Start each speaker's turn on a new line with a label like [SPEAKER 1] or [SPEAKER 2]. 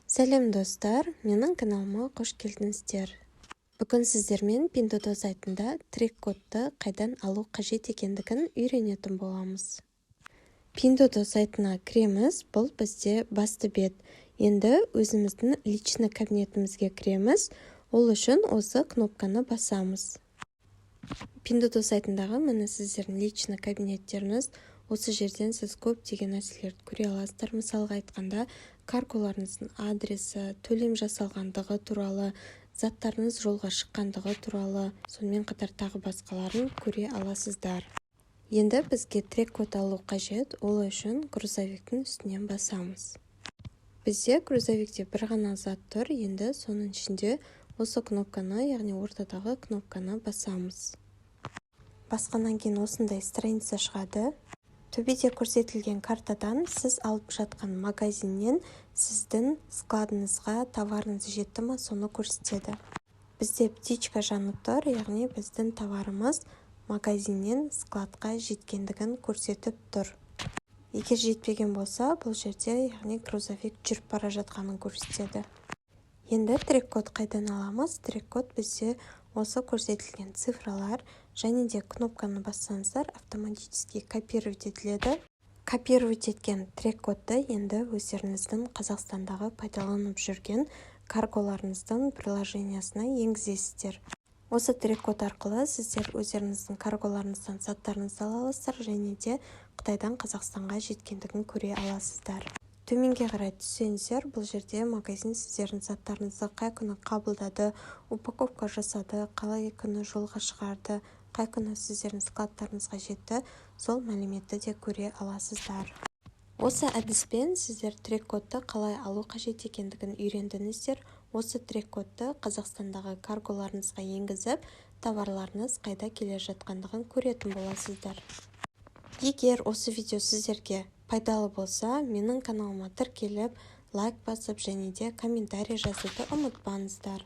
[SPEAKER 1] Сәлем, достар! Менің каналыма қош келдіңіздер! Бүгін сіздермен Пиндуодуо сайтында трек-кодты қайдан алу қажет екендігін үйренетін боламыз. Пиндуодуо сайтына кіреміз. Бұл бізде басты бет. Енді өзіміздің личный кабинетімізге кіреміз. Ол үшін осы кнопканы басамыз. Пиндуодуо сайтындағы, міне, сіздердің личный кабинеттеріңіз. Осы жерден сіз көптеген нәрселерді көре аласыздар. Мысалға айтқанда, карголарыңыздың адресі, төлем жасалғандығы туралы, заттарыңыз жолға шыққандығы туралы, сонымен қатар тағы басқаларын көре аласыздар. Енді бізге трек-код алу қажет. Ол үшін грузовиктің үстінен басамыз. Бізде грузовикте бір ғана зат тұр. Енді соның ішінде осы кнопканы, яғни ортадағы кнопканы басамыз. Басқаннан кейін осындай страница шығады. Төбеде көрсетілген картадан сіз алып жатқан магазиннен сіздің складыңызға товарыңыз жетті ма, соны көрсетеді. Бізде птичка жанып тұр, яғни біздің товарымыз магазиннен складқа жеткендігін көрсетіп тұр. Егер жетпеген болса, бұл жерде, яғни грузовик жүріп бара жатқанын көрсетеді. Енді трек-код қайдан аламыз? Трек-код бізде осы көрсетілген цифралар және де кнопканы бассаңыздар, автоматически копировать етіледі. Копировать еткен трек-кодты енді өздеріңіздің Қазақстандағы пайдаланып жүрген карголарыңыздың приложениясына енгізесіздер. Осы трек-код арқылы сіздер өздеріңіздің карголарыңыздан заттарыңызды ала аласыздар және де Қытайдан Қазақстанға жеткендігін көре аласыздар. Төменге қарай түссеңіздер, бұл жерде магазин сіздердің заттарыңызды қай күні қабылдады, упаковка жасады, қалай күні жолға шығарды, қай күні сіздердің складтарыңызға жетті, сол мәліметті де көре аласыздар. Осы әдіспен сіздер трек-кодты қалай алу қажет екендігін үйрендіңіздер. Осы трек-кодты Қазақстандағы карголарыңызға енгізіп, товарларыңыз қайда келе жатқандығын көретін боласыздар. Егер осы видео сіздерге пайдалы болса, менің каналыма тіркеліп, лайк басып және де комментарий жазуды ұмытпаңыздар.